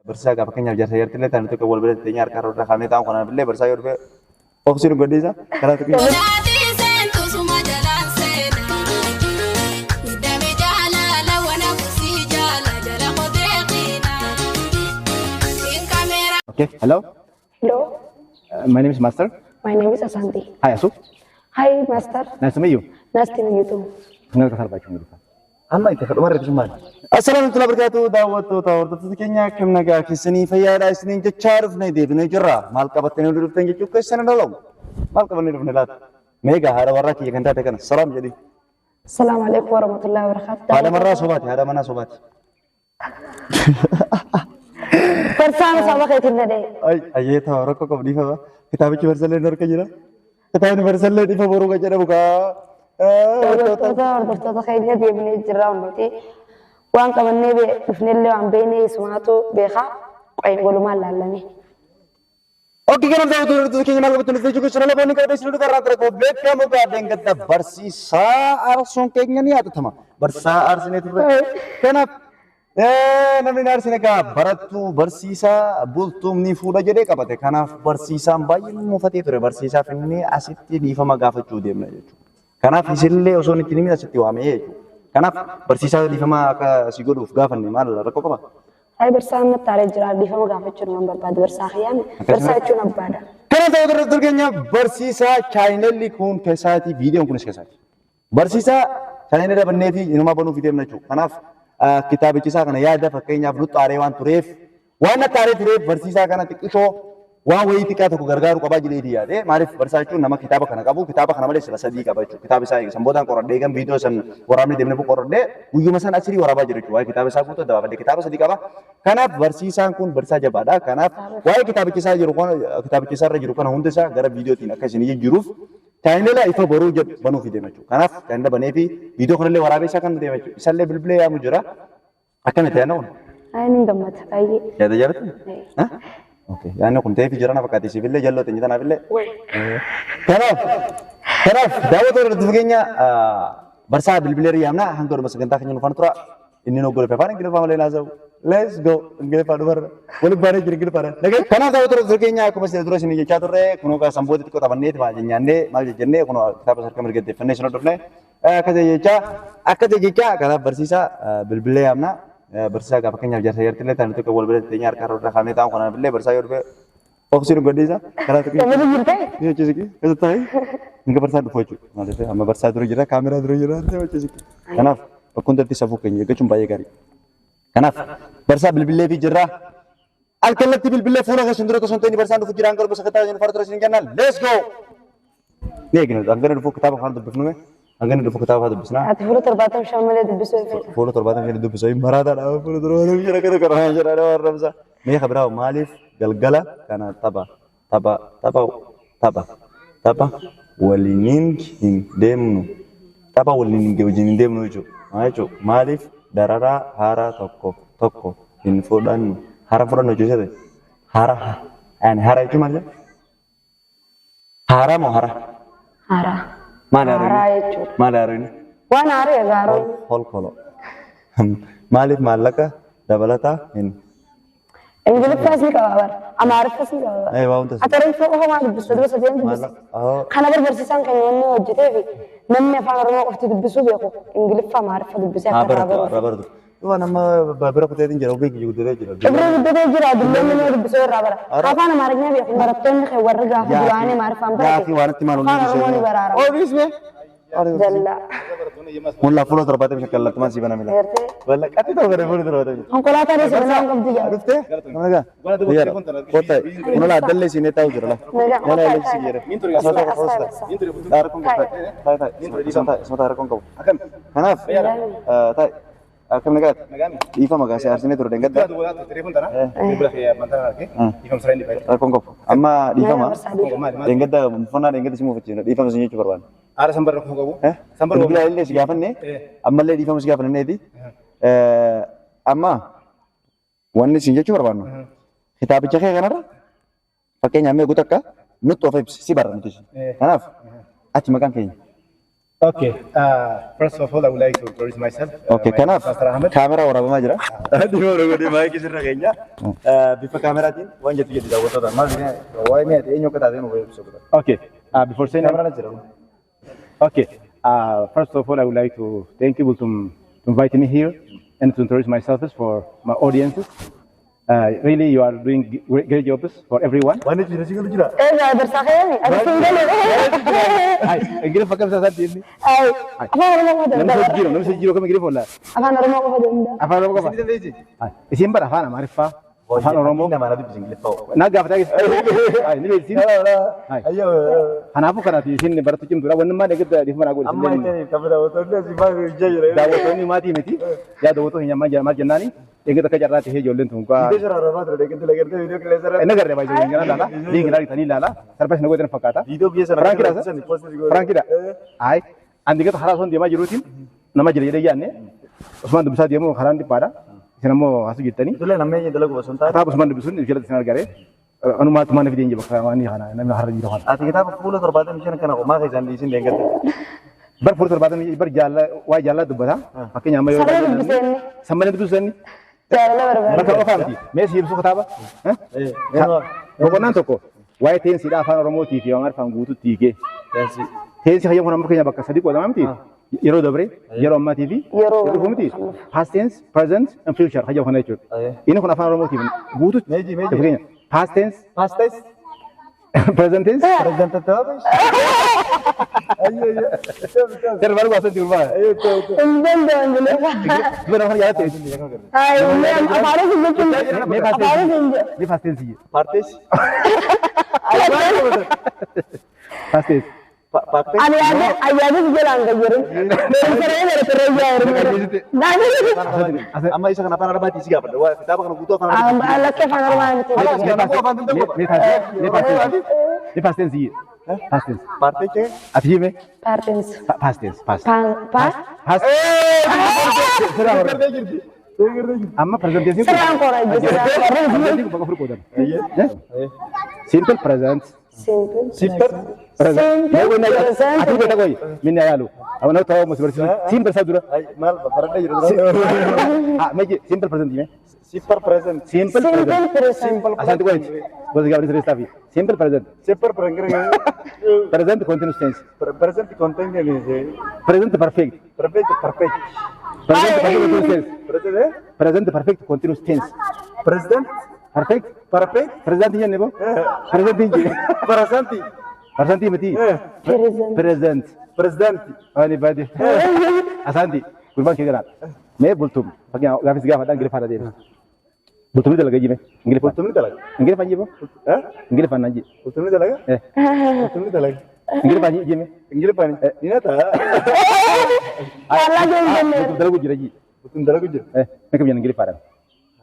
Barsiisaa gaa fakkeenyaaf jaarsa jaartillee taane tokko wal bira teenyee harka irra kaa'amee taa'u kanaaf illee barsiisaa yoo dhufe oksiin godhiisa karaa tokko. Daatii seentu suma jalaan seena. Hidhame jaalala wana kusii jaala jala qotee qiina. Inkameera. Okay, hello. Hello, My name is Master. My name is Asanti. Hi, Asu. Hi, Master. Nice to meet you. Nice to meet you too. Nga kasar baachuu ni. Amma itti kadhuma irratti maali? Assalaamu alaikum warahmatullahi wabarakatuh. Daawwattoota hordoftoota keenya, akkam nagaa keessanii, fayyaadhaa isiniin jechaa dhufne deebinee jirra. Maal qabattanii dhuftan jechuu keessan hin dhalamu. Maal qabannee dhufne laata? Meegaa haadha warraa kiyya kan taate kana salaam jedhi. Assalamu alaikum warahmatullahi wabarakatuh. Haadha warraa sobaati, haadha manaa sobaati. Barsaan saba keetiin dhadhee. Ay, ayyee ta'u rakkoo qabu, dhiifama. Kitaabichi barsallee harka jira. Kitaabni barsallee dhiifa boruu kan jedhamu kaa. Daawwattoota hordoftoota keenya, deebinee jirra nuti. Waan qabannee dhufnellee waan beekne isumaatu beekaa. Qoyin walumaan laallame. Okay, kanaaf daawwattoota hordoftoota keenya, maal qabatanii dhufee jiru? Sana lafoonni qabadee isin dhugaa irraa ture beekamu gaadheen gadda barsiisaa aarsuun keenya ni yaadatama. Barsiisaa aarsinee turre. Kanaaf namni aarsine egaa barattuu barsiisaa bultuun ni fuudha jedhee qabate. Kanaaf barsiisaan baay'ee mufatee ture. Barsiisaaf inni asitti dhiifama gaafachuu deemna jechuudha. Kanaaf isinillee osoo inni itti himin asitti waamee jechuudha. Kanaaf barsiisaa dhiifama akka si godhuuf gaafanne, maal rakkoo qaba? Ay, barsaa ammatti aaree jira. Dhiifama gaafachuun waan barbaadu barsaa kiyyaame. Barsaa jechuun abbaadha. Kanaaf ta'uu irratti keenya barsiisaa chaayinalli kun keessaati, viidiyoon kunis keessaati. Barsiisaa chaayinalli bannee fi inuma banuuf deemna jechuudha. Kanaaf kitaabichi isaa kana yaada fakkeenyaaf nutti aaree waan tureef, waan natti aaree tureef, barsiisaa kana xiqqishoo waan wayii xiqqaa tokko gargaaru qabaa jedhee yaade. Maaliif, barsiisaa jechuun nama kitaaba kana qabu, kitaaba kana malee sila sadii qaba jechuudha. Kitaaba isaa san boodaan qoradhee kan viidiyoo san waraabnee deemnee qoradhee guyyuma san asirii waraabaa jira jechuudha. Waa'ee kitaaba isaa guutuu dabaafadhe, kitaaba sadii qaba. Kanaaf barsiisaan kun barsiisaa jabaadha. Kanaaf waa'ee kitaabicha isaa jiru kana, kitaabicha isaa irra jiru kana hunda isaa gara viidiyootiin akka isin jijjiiruuf chaayinala ifa boruu jedhu banuuf deema jechuudha. Kanaaf chaayinala banee fi viidiyoo kanallee waraabee isaa kan deema jechuudha. Isallee bilbilee yaamu jira. Akkana ta'e nama. Ay, ni gammada baay'ee. Yaada jaalatu? Okay. Yaadni kun ta'eef jira na fakkaate, siifillee jalloo ta'e tanaafillee. Kanaaf daawwattoota hordoftoota keenya, barsaa bilbilee yaamna, hanga dhuma sagantaa keenya nu faana tura. Inni nu godhe afaan Ingiliffaa malee naasa'u. Let's go. Ingiliffaa dhumarra. Waliin baanee jira Ingiliffaadhaan. Kanaaf daawwattoota hordoftoota keenya, akkuma isin dura isin jechaa turre, kunoo gaa sanboota xiqqoo taphanneeti maal nyaannee maal jennee, kunoo kitaaba sarka mirga isin hordofne akka ta'e jechaa akka ta'e jechaa. Kanaaf barsiisaa bilbilee yaamna. Barsiisaa gaa fakkeenyaaf jaarsa jaartillee taane tokko wal bira teenyee harka irra kaa'amee taa'u kanaaf illee barsiisaa yoo dhufe oksiin godhiisa karaa tokko. Gammadu jirtee? Ni hojjechiisi. Keessa taa'ee hanga barsiisaa dhufu jechuudha. Maaliif, amma barsiisaa dura jira, kaameraa dura jira, ni hojjechiisi. Kanaaf bakka hundatti safuu keenya eeggachuun baay'ee gaarii. Kanaaf barsiisaa bilbilee fi jirra. Alkallatti bilbilee fuula keessan dura osoo hin ta'in barsiisaan dhufu jira, hanga dhuma sagantaa keenya faana tura isin jennaan. Let's go! Ni eegna, hanga inni dhufu kitaaba afaan dubbifnume, hanga inni dhufu kitaaba afaan dubbisnaa. Ati fuula 75 malee dubbisuu hin feetu. Fuula 75 dubbisuu hin maraataadha. Fuula 75 akkana karaa jedhaa waan rabsa. Mee kabiraa, maaliif galgala kana tapha waliin hin deemnu? Tapha waliin wajjin hin deemnu jechuudha. Maal jechuudha? Maaliif dararaa haaraa tokko tokko hin fudhannu? Hara fudhannu jechuudha. Hara yani hara jechuun maal jedha? Haaraa moo hara? Haaraa. Maal haaraa? Haaraa jechuudha. Maal haaraa? Waan haaraa gaaroo. Holkolo. Maaliif maallaqa dabalataa hin Ingiliffaas ni qaba bara. Amaariffas ni qaba bara. Waa hunda. Ati Oromoo qofa maal dubbista? Dura sadeen dubbista. Maallaqa. Kana barsiisaan keenya wanni hojjetee fi namni afaan Oromoo qofti dubbisuu beeku Ingiliffa Amaariffa dubbisee Haa akka irraa baratu, haa baruuf. baratu. Waan amma bira kuteetiin jira, ogeeyyi guddatee jira. Cibrii guddatee jira, dulloonni nama dubbisuu irraa bara. Afaan Amaarinyaa beeku barattoonni kee warri gaafa duraanii Amaariffaan barate. Yaafii waan itti maal Afaan Oromoo ni baraara. Ofiis mee? Jallaa. Mulla fuula 75 kallattumaan si bana mila. Gartee. Walla qatti ta'u gara fuula 75. Konkolaataa reessa banaa hin qabdu jedha. Dhuftee? Nama nagaa. Fayyaadha. Kottaa. Kun laa dallee siinee taa'u jira laa. Nagaa. Nama illee si jira. Asuma ta'e qofa taa'e. Rakkoon qabu. Taa'e taa'e. Asuma taa'e. Asuma taa'e, rakkoon qabu. Kanaaf taa'e. Akkam nagaati? Dhiifama gaasee aarsinee ture dangadda. Rakkoon qabu. Amma dhiifama. Dangadda uffannaa dangadda si muufachiisna. Dhiifama si jechuu barbaanna. Aara san barra qabu. San barra. Bilbila illee si gaafanne, ammallee dhiifama si gaafanneeti. Amma wanni isin jechuu barbaannu, kitaabicha kee kanarra fakkeenyaaf mee guutuu akka nutti of ibsi, si barra nuti. Kanaaf ati maqaan keenya. Okay. First of all, I would like to introduce myself. Okay, My name is kanaaf Pastor Ahmed. kaameraa waraabamaa jira. Dhimma godhee maayikii sirra keenya. Bifa kaameraatiin waan jettu jetti daawwattoota. Maal waa'ee mi'a eenyu akka taate nu ibsu. Okay. Before saying Kaameraan jira. Okay. First of all, I would like to thank you to invite me here and to introduce myself for my audiences. Really, you are doing great, great jobs for everyone. Waan jechuun si galu jira. Egaa barsaa keenya ati siin galee. Ay, Ingiliffa kam isaa isaatti inni? Ay, Afaan Oromoo qofa Namni danda'a. jijjiiru, namni jijjiiru kam Ingiliffa ollaa? Afaan Oromoo qofa danda'a. Afaan Oromoo qofa. Ay, isin bara afaan Amaariffaa, Afaan Oromoo. Nama na dubbisa Ingiliffaa. Na gaafataa keessa. Ay, ni beeksisin. Ay. Kanaafuu kanaati isin barattu cimtuudha. Wanni maal eeggadda dhiifama naa godhi. Amma inni kafa daawwattoonni asii maal hojjaa jira. Daawwattoonni maatii miti. Yaa daawwattoota hin maal jennaani eeggata akka carraa ta'ee ijoolleen tun kaa. Viidiyoo sarara ture deeggartii lagartee viidiyoo qilleensa irra. Inni agarree baay'ee jennaan laala. Liinki laala ilaala. Sarba isin godhan fakkaata. Viidiyoo biyya sana Firaankiidha. Firaankiidha. Ay, andi gata karaa osoo deemaa jiruutiin nama jira jedhee yaadne Usmaan dubbisaa deemu karaan dhiphaadha. Isin ammoo asii jirtanii. Tulee namni eenyu dalagu osoo hin taane. Kitaaba Usmaan dubbisuun jalatti isin argare. Anumaatu mana fideen jira bakka waan kana namni har'a jiru kana. Ati kitaaba fuula 75 kana homaa keessaan dhiisin deeggartee. Bar fuula 70 bar jaalla waa jaalla dubbata. Fakkeenya amma yoo. Sammalee dubbisee inni. Sammalee dubbisee inni. Jaalala barbaada. Bakka qofaa miti. Mee si ibsu kitaaba. Boqonnaan tokko waa'ee teensiidha Afaan Oromootii fi Amaariffaan guutuutti hiikee. Teensi hayyoon kun amma fakkeenya bakka sadii qoodama miti. Yeroo dabre, yeroo ammaatii fi Yeroo dhufu miti. Past tense, present and future hayyoo kana jechuudha. Inni kun Afaan Oromootiif guutuutti. Meeji, meeji. Fakkeenya past tense, Past tense. present tense. Present tense. Terbaru baru asal tiba. Hin danda'an bilee. Dua nama jaalatte. Ay, afaan isin jechuun Mee past afaan tense. isin jedhu. Mee past tense. Partes. Past tense. Partes. Ani yaada ayyaada jalaan gayyarin. Barumsa barate rayyaa hirmee. Amma isa kana Afaan Arabaatiin si gaafadha. Waa kitaaba kana guutuu Afaan Arabaatiin. Lakkee Afaan Oromoo miti. Mee past tense. Mee past tense. Mee past tense. Past tense. Partes. Ati hime. Paartins. Past tense. Past. Paa. Past. Amma present tense. Siraan koora ijji siraan koora. Present tense bakka afur qoodama. Simple present. Simple. Simple. Present. Simple present. Ati beekta qoyi. Minni yaalu. Amma ta'uu musi barsiisu. Simple isaa dura. Maal baradhee jiru. Ah, meji simple present hime. Simple present. Simple Simple present. present. Asanti qoyi. Gosa gaafni sirreessaa fi simple present. Simple present. Present continuous tense. Present continuous. Present perfect. Perfect perfect. Present perfect continuous tense. Present. Present perfect continuous tense. President. Perfect. Perfect. Present hin jenne boo. Present hin jenne. Present. Present miti. Present. Present. President. Ani badi. Asanti. Gurbaan kee garaa. Mee Bultum. Fakkeenyaaf gaafis gaafadhaan Ingiliffaadha deebisa. Bultumni dalaga jime. Ingiliffaan. Bultumni dalaga. Ingiliffaan jibo. Ingiliffaan naan jee. Bultumni dalaga. Eh. Bultumni dalaga. Ingiliffaan jime. Ingiliffaan. Ni nata. Faallaa jiru jenne. Bultum dalagu jira jii. Bultum dalagu jira. Eh. Mee kam jenna Ingiliffaadhaan?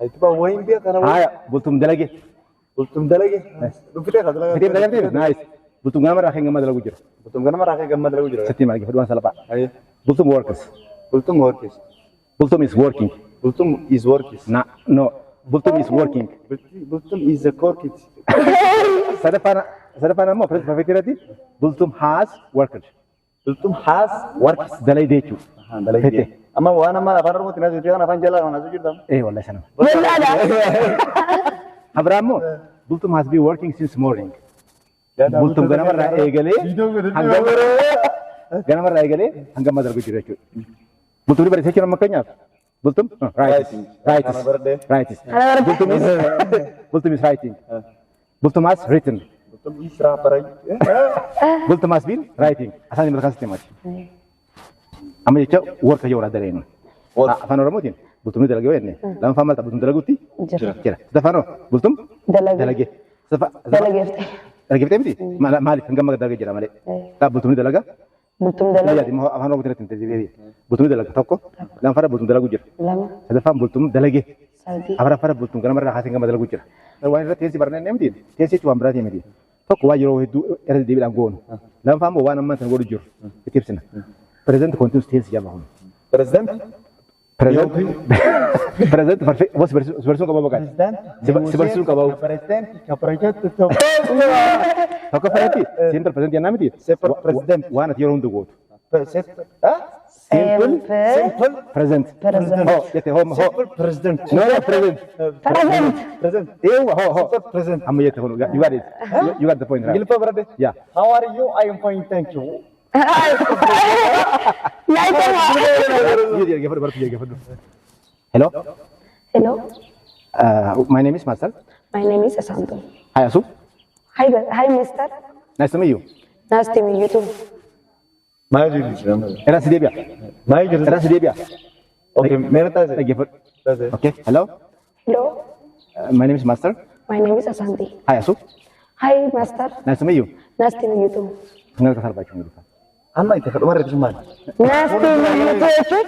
Itu wayin biya kana. Haya, Bultum dalage. Bultum dalage. Dhuftee ka dalaga. Fitee dalagee nice. Bultum ganama irraa kan gamma dalagu jira. Bultum ganama irraa gamma dalagu jira. Sitti maal waan salphaa. Bultum works. Bultum works. Bultum is working. Bultum is works. Na, no. Bultum is working. Bultum is a corkit. Sadaffaan sadaffaan ammoo present perfect irratti Bultum has worked. Bultum has Works dalagee jechuudha. Dalagee. Amma waan amma Afaan Oromootiin asii kan afaan jalaa kan asii jirtan. Eh, wallahi sanama. Jallaadha. Habraa immoo Bultum has been working since morning. Bultum ganamarraa eegalee hanga ganamarraa eegalee hanga amma dalagu jira jechuudha. Bultumni barreessee jechuun amma fakkeenyaaf Bultum writes, writes, writes. Bultum is Bultum is writing. Bultum has written. Bultum is rapparai. Bultum has been writing. Asaan mataa sitti himati. Amma jecha worka yoo dareen. Afaan Oromootiin bultumni dalagee yoo jenne lammaffaan maal ta'a? Bultum dalaguutti Jira. jira. Sadaffaan hoo? Bultum Dalagee. dalagee. Dalageefte. Dalageeftee miti? Maaliif hanga amma dalagee jira malee? Bultumni dalaga. Bultum Yaadi dalagee. Afaan Oromootiin irratti hin ta'e. Bultumni dalaga tokko. Lammaffaan bultum dalagu jira. Lama. Sadaffaan bultum dalagee. Sadii. Afuraffaan bultum ganamarraa kaasee hanga dalagu jira. Waan irratti teensi barnee miti. Teensi jechuun waan biraatii miti. Tokko waan yeroo hedduu irra deddeebiidhaan goonu. Lammaffaan immoo waan ammaan sana godhu jiru. Itti ibsina. Present continuous tense jedhama kun. President. Present present perfect si barsiisuun qaba baqaati. Si barsiisuun qaba. President. President. Tokko irratti simple present jennaa miti. Simple present. Waan ati yeroo hunda gootu. Simple. Simple. Present. Present. Ho jette ho ho. Simple present. No, no, present. Present. Present. Eewa ho ho. Simple present. Amma jette ho. You got it. You got the point right. Ingiliffa baradhe. Yeah. How are you? I am fine, thank you. Naitama. Dhaggeeffadhu baratu dhaggeeffadhu. Hello. Hello. My name is Marcel. My name is Asanto. Hi Asu. Hi, hi, mister. Nice to meet you. Nice to meet you too. Maal jiru? Irraa si deebi'a. Maal jiru? Irraa si deebi'a. Okay, meera taasise. Dhaggeeffadhu. Taasise. Okay. Hello. Hello. My name is Master. My name is Asanti. Hi Asu. Hi, master. Nice to meet you. Nice to meet you too. Nga ka salphaa jechuudha. Amma itti kadhuma irratti maali? Nice to meet you too jechuun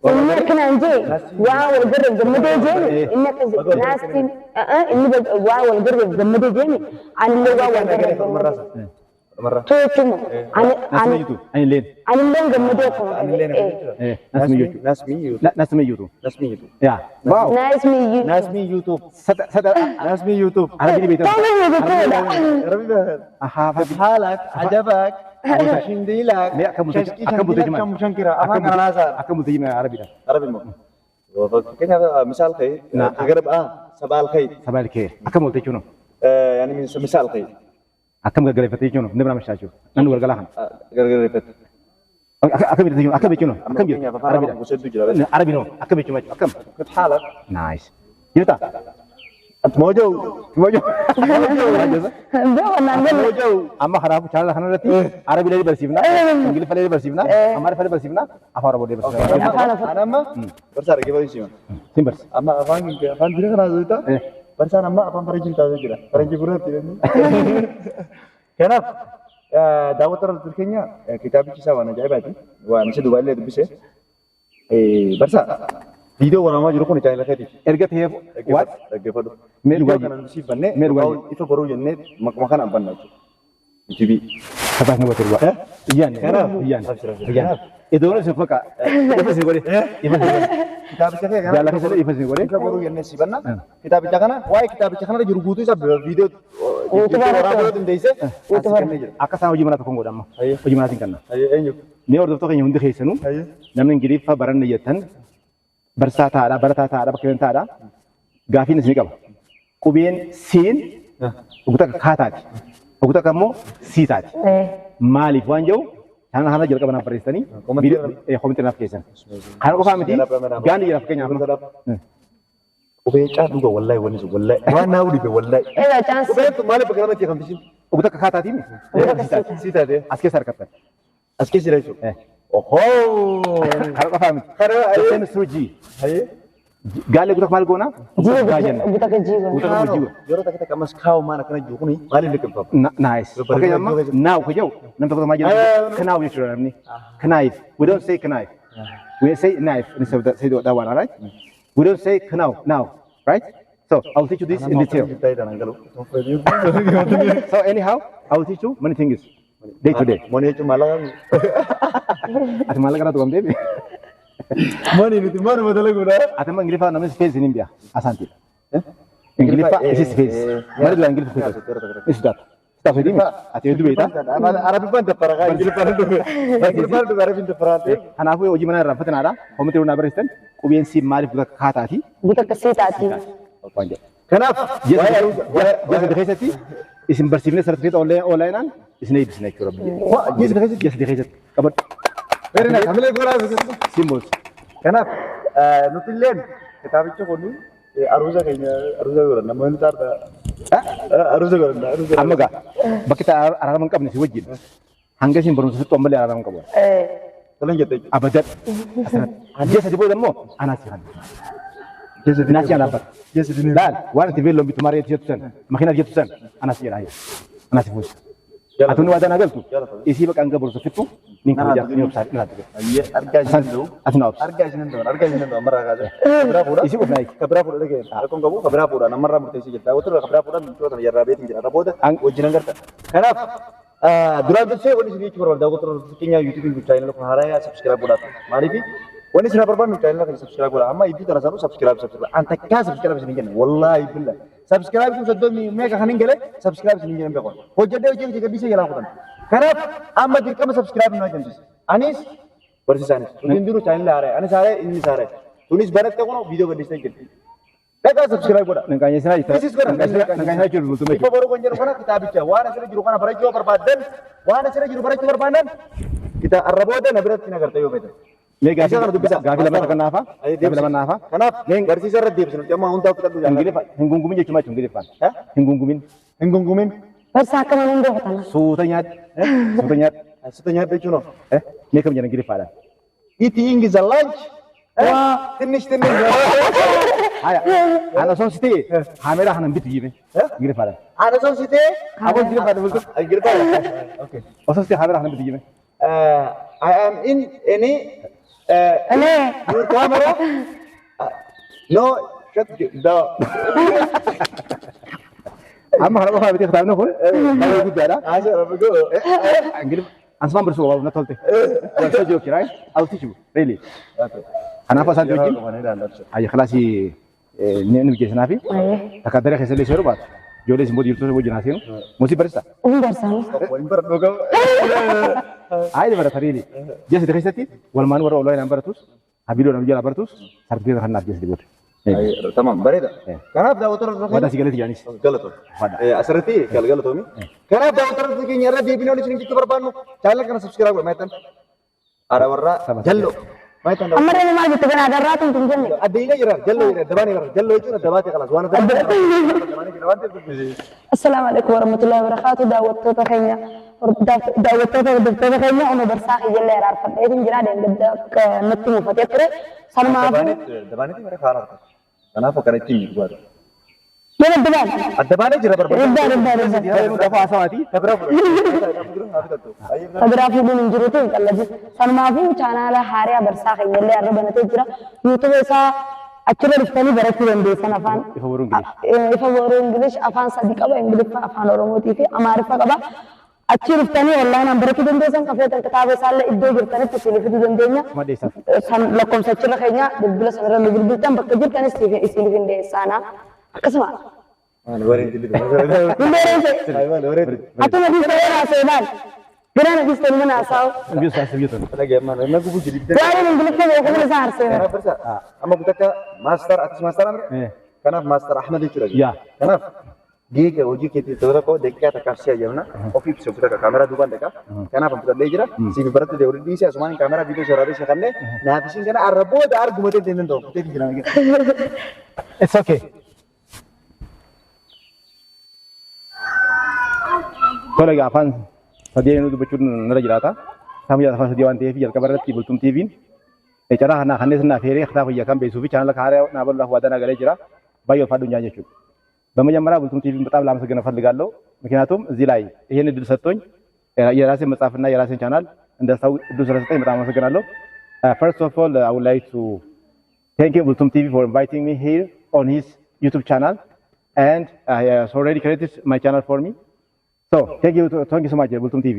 inni akkanaan jee waa wal garreef gammadee jeeni inni akkas nice to inni waa wal garreef gammadee jeeni anillee waa wal garreef gammadee. Too jechuun ani Nice to ani meet you too. Ani leen. anillee gammadee akkuma Anillee ta'e. Nice to meet you too. Nice meet you. Nice to meet you too. Nice meet you too. Yeah. Wow. Nice meet you. Nice meet you too. Sata sata Nice meet you too. Arabii beektaa. Too meet you too dha. Arabii Ahaa. Haalak, ajabak, shindiilak, Mee akka bultee akka bultee jimaa. shankira, afaan kana naasaa. Akka bultee jimaa Arabiidha. Arabii immoo. Fakkeenyaaf misaal ka'e, garab sabaal ka'e, Sabaa ilkee. Akkam oolte jechuun yaani misaal ka'e, akkam gaggareeffattee jechuun nama nama shaachuu. Namni galgalaa kana. gargareeffate. Akkam jirti jechuun akkam jechuun akkam jirti. Fakkeenyaaf afaan Arabaa gosa hedduu jira. Arabii noo akkam jechuun akkam. Haalak. Nice. Jirta? Mojo. Mojo. Beeku naan galle. Amma kanaafuu chaanala kanarratti Arabii illee barsiifna, Ingiliffa illee barsiifna, Amaariffa illee barsiifna, Afaan Oromoo illee barsiifna. Afaan afur. Ani amma barsaa dhaggeeffatu sima. Sin barsi. Amma afaan afaan dura kanaa jirta. Barsaan amma afaan faranjii taasisee jira. Faranjii gurratti jedhanii. Kanaaf daawwattoota keenya kitaabichi isaa waan ajaa'ibaati. Waan isa duubaa illee dubbise. Barsaa viidiyoo waraabaa jiru kun chaanala keetiif. Erga ta'eef what? Dhaggeeffadhu. Mee dhugaa Viidiyoo kana nu siif bannee Mee dhugaa ifa boruu jennee maquma kanaan banna jechuudha. YouTube. Sabaas na gote dhugaa. Iyyaan. Kanaaf. Iyyaan. Iyyaan. Idoon isin faqa. Ifa isin godhe. Ifa isin godhe. Kitaabicha kee kana Jaalala keessatti ifa isin godhe. ifa boruu jennee si banna. Kitaabicha kana waa'ee kitaabicha kanarra jiru guutuu isaa viidiyoo waraabuu dandeessee as kennee jira. Akka isaan hojii manaa tokkoon godha amma. Hojii manaatiin kenna. Eenyu? Mee hordoftoota keenya hundi keessanuu namni Ingiliffa baranne jettan barsaa taa'aadha, barataa taa'aadha, bakka inni taa'aadha. Gaafiin isinii qaba. Qubeen siin ogu takka kaataati. Ogu takka immoo siitaati. Maaliif waan jedhu kana kana jalqaba naaf barreessitanii koomentii naaf keessan. Kana qofaa miti gaandi jira fakkeenyaaf. Qubee caa dhuga wallahi wanni sun wallahi waan naa dhibe wallahi. Egaa chance. Qubeen tun maaliif bakka lamatti hiikamti? Ogu takka kaataatii miti. Si taate. As keessa harkattan. As keessa jira jechuudha. Ohoo! Kana qofaa miti. Kana The same through G. Hayyee. Gaallee guutuu maal goona? Gaa jenna. Guutuu akka jiigoon. Guutuu akka jiigoon. Yeroo takka takka ammas kaa'u maan akkana jiru kuni maaliif liqimfama? Nice. Fakkeenyaaf amma now ka jedhu namni tokko maal jedhu kanaaw jechuudha namni. Knife. We don't say knife. We say knife instead of that, say that one, alright? We don't say now, now, right? So I'll teach you this in detail. So anyhow, I will teach you many things day to day. Money jechuun maallaqa. Ati maallaqa irraa tuqamtee? Money nuti manuma dalaguudha. Ati amma Ingiliffaa namni si feesi ni bi'a. Asaantiidha. Ingiliffa isi si feesi. Mali dura Ingiliffa feesi. Ni sodaata. Sodaatu hidhimi. Ati hedduu beektaa. Arabiffaan daffaraa Ingiliffaan dhufe. Ingiliffaan dhufe Arabiin daffaraa. Kanaafuu hojii manaa irraa fatanaadha. Koomentii irraa barreessitan qubeen si maaliif guutuu akka kaataati? Guutuu akka siitaati. Waan jedhu. Kanaaf Ji'a sadii keessatti isin barsiifnee sartifiikeeta onlaayinaan isin eebbisna jechuudha. Ji'a sadii keessatti ji'a sadii keessatti qabadhu. Very nice. Hamilee goraa. Symbols. Kanaaf nuti illeen kitaabicha kun aruuza keenya aruuza godhanna. Namoonni taarta aruuza godhanna. Aruuza Amma gaa bakki araarama hin qabne si wajjin hanga isin barumsa fixxu ammallee araarama hin qabu. Tolan jette jechuudha. Abadan. Asirratti. Ji'a sadii booda immoo anaas si kanna. Naas si dhaabbata. Ji'a sadii. Laal waan itti beelloon bitu marii jettu san makiinaa jettu san anaas jedha anaas fuusa. Ati hundi waadaa naa galtu isii bakka hanga barumsa fixxu ni kabaja ni obsaa ni laata. Argaa isin danda'u. Ati na obsa. Argaa isin danda'u. Argaa isin danda'u. Ammarraa kaasee. Kabiraa fuudha. Isii qofnaa eegi. Kabiraa fuudha dhagee. Rakkoon qabu kabiraa fuudha. Namarraa murteessee jirta. Daawwattoota kabiraa fuudha michoota kana jarraa beetiin jira. Booda wajjin hangarta. Kanaaf duraan dursee wanni isin jechuu barbaadu daawwattoota fakkeenyaa yuutuubiin kun chaayinaa kun haaraa subscribe godhaa. Maaliif wanni isin barbaadnu chaayinaa kana subscribe godhaa. Amma iddoo tana sanuu subscribe subscribe. An takkaa subscribe isin hin jenne. Wallaahi billa. Subscribe kun soddomii meeqa kan hin gale subscribe isin hin jenne beeku. Hojjedhee hojii hojii gadhiisee jalaa kutan. Kanaaf amma dirqama subscribe nu ajamsiisa. Anis barsiisaanis. Nuti hundinuu chaanila haaraa. Anis haaraa, innis haaraa. Tunis baratte kun viidiyoo gadhiistee jirti. Dhaqaa subscribe godha. Nanqaanyeessinaa jirta. This is godha. Nanqaanyeessinaa jiru bultume Ifa boruu kan jedhu kana kitaabicha waan asirra jiru kana barachuu yoo barbaaddan, waan asirra jiru barachuu barbaaddan, kita arra booda na biratti na garta yoo feetan. Mee Isa kana dubbisaa. gaafii lama takka naafa. Gaafii lama naafa. Kanaaf barsiisa irra deebisnu amma hundaa fudhadhu jaalladha. Ingiliffa hin gungumin jechuun maal Ingiliffaan? Hin gungumin. Hin gungumin. Barsaa akkama nan goofatana. Suuta nyaadhu. Suuta nyaadhu. Suuta nyaadhu jechuun of. Mee kam jedhan Ingiliffaadhaan? Eating is a lunch. Tinnish tinnish. Haya. Ana osoo si ta'e kaameeraa kana hin bitu jibe. Ingiliffaadhaan. Ana osoo si ta'e. Aboo Ingiliffaadhaan bultu. Ingiliffaadhaan. Okay. Osoo si ta'e kaameeraa kana hin bitu jibe. I am in any Elee. your camera. No, shut the. Amma kana qofaa bitee kitaabni kun baay'ee guddaadha. Asa rabbi go. Ingiliffa ansumaan barsiisuu qabaaf na tolte. You are so joking, right? I will teach you, really. Okay. Kanaafuu isaan wajjin ayya kilaasii ni mijeessinaa fi takka daree keessa illee seeruu baatu. Ijoollee isin booda jirtu wajjin haasinu. Musii barsiisa. Hin barsaani. Waliin baradhoo qaba. Ayi barata really. Ji'a sadii keessatti walumaan warra onlaayinaan baratus, viidiyoodhaan jalaa baratus, sartifikeeta kan naaf ji'a sadii booda. Tamam, bareeda. Kanaaf daawwattoota Waadaa si galeeti jaanis. Galatoom. Asirratti galatoomi. Kanaaf daawwattoota keenya irra deebinee waliin isin jechuu barbaannu chaanala kana subscribe godhaa maayittan. Haadha warraa Jallo. Maayittan. Amma reefu maal jette kana agarraa tun hin jenne. Addeenyaa jira Jallo jira dabaanii jira Jallo jechuun addabaatee kalas waan adda dabaanii jira waan ta'eef dubbisi. Assalaamu alaikum warahmatullahi wabarakatuh. Daawwattoota keenya, daawwattoota, hordoftoota keenya, ono barsaa kiyyallee araarfadheetiin jira, deengadda akka natti mufatee ture. Sanumaafuu Dabaaniitti mara kaara harka. Kanaaf akkana ittiin jiru baata. Nama addabaan. Addabaanii jira barbaada. Ribbaa ribbaa ribbaa. Dafa haasawaati. Tabiraa fudhatu. Tabiraa fuudhuun hin jirutu hin qallaju. Sanumaafuu chaanaala haaraa barsaa keenyallee arra banatee jira. Yuutuuba isaa achirra dhuftanii barachuu dandeessan afaan. Ifa boruu Ingilish. Ifa boruu Ingilish afaan sadi qaba: Ingiliffa, afaan Oromootii fi Amaariffa qaba. Achi dhuftanii onlaayinaan barachuu dandeessan, kafeetan kitaaba isaallee iddoo jirtanitti isin fiduu dandeenya. Maddeessaaf. San lakkoofsa achirra keenya bilbila sanarra nu bilbiltan, bakka jirtanis isiniif hin dhiyeessaana. Akkasuma. Hin beereesse. Atuma dhiista yoo haasa'e maal? Biraa na dhiista mana haasa'u. Biyya isaas biyya tolu. Waa'een Ingiliffa beeku mana isaa harsee. Kanaaf barsaa amma kutakka master, atis master amre. Kanaaf master Ahmed jechuudha. Yaa. Kanaaf geega hojii keetii tokko tokko daqiiqaa takkaaf si ajajamna ofii ibsa kutakka kaameraa duubaan dhaqa. Kanaaf an fudhadhee jira. Siif baratti deebi'uu dhiisee asumaan kaameraa viidiyoo sharaabee si kannee naaf isin kana arra booda arguma ta'e deemee ta'u kutee jira. It's okay. Tola egaa afaan sadii eenyu dubbachuun narra jiraata. Kitaabni afaan sadii waan ta'eef jalqaba irratti Bultum TV'n carraa kanaa kanneen sirnaa feeree kitaaba fayyaa kan beeksisuu fi chaanala haaraa naa baluudhaaf waadaa naa galee jira. Baay'ee ulfaadhu njaan jechuudha. በመጀመሪያ ቡልቱም ቲቪን በጣም ላመሰግን እፈልጋለሁ። ምክንያቱም እዚህ ላይ ይሄን እድል ሰጥቶኝ የራሴን መጽሐፍና የራሴን ቻናል እንዳስታውቅ እድል ስለሰጠኝ በጣም አመሰግናለሁ። First of all, I would like to thank you, Bultum TV, for inviting me here on his YouTube channel, and he has already created my channel for me. So thank you so much, Bultum TV.